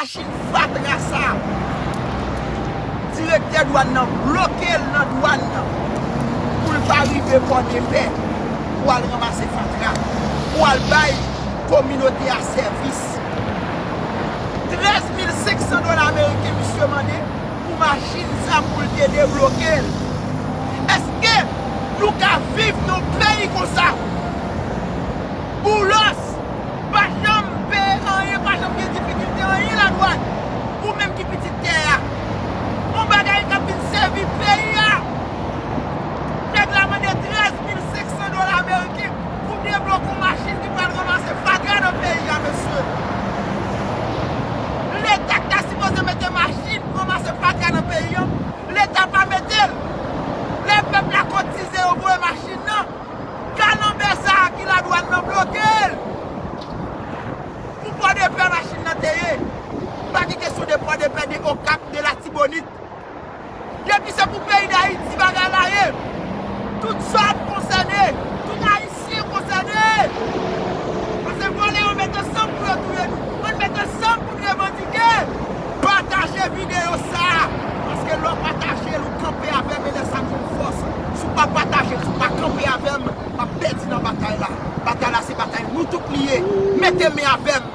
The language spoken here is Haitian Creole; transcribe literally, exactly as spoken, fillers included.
Machin fatra sa, direktè dwàn nan bloke l nan dwàn nan pou l pa rive Pòdepè pou al ranmase fatra, pou al bay kominote a sèvis. Trèz mil senk san dola ameriken misye mande pou machin sa pou l te debloke l. Èske nou ka viv nan yon peyi konsa? Boulos pa janm peye anyen, pa janm gen difikilte anyen ladwàn. Ou menm ki pitit tè a, yon bagay k ap vin sèvi peyi a. Nèg la mande trèz mil senk san dola ameriken pou debloke yon machin ki pral ranmase fatra nan peyi a, mesye. Leta k ta sipoze mete machin ranmase fatra nan peyi a, Leta pa mete l. Lè pèp la kotize, yo voye machin nan. Kalanbè sa a ki ladwàn nan bloke l. Pou Pòdepè machin nan te ye. Pa gen kesyon de Pòdepè, de Okap, de Latibonit. Depi se pou peyi Dayiti bagay la ye, tout zòn konsène, tout Ayisyen konsène. Pase vòlè yo met ansanm pou yo touye nou. Ann met ansanm pou n revandike. Pataje videyo sa a. Paske lè w pataje l, ou kanpe avè m, e lè sa m jwenn fòs. Si w pa pataje l, si w pa kanpe avè m, m ap pèdi nan batay la. Batay la se batay nou tout li ye. Mete men avè m.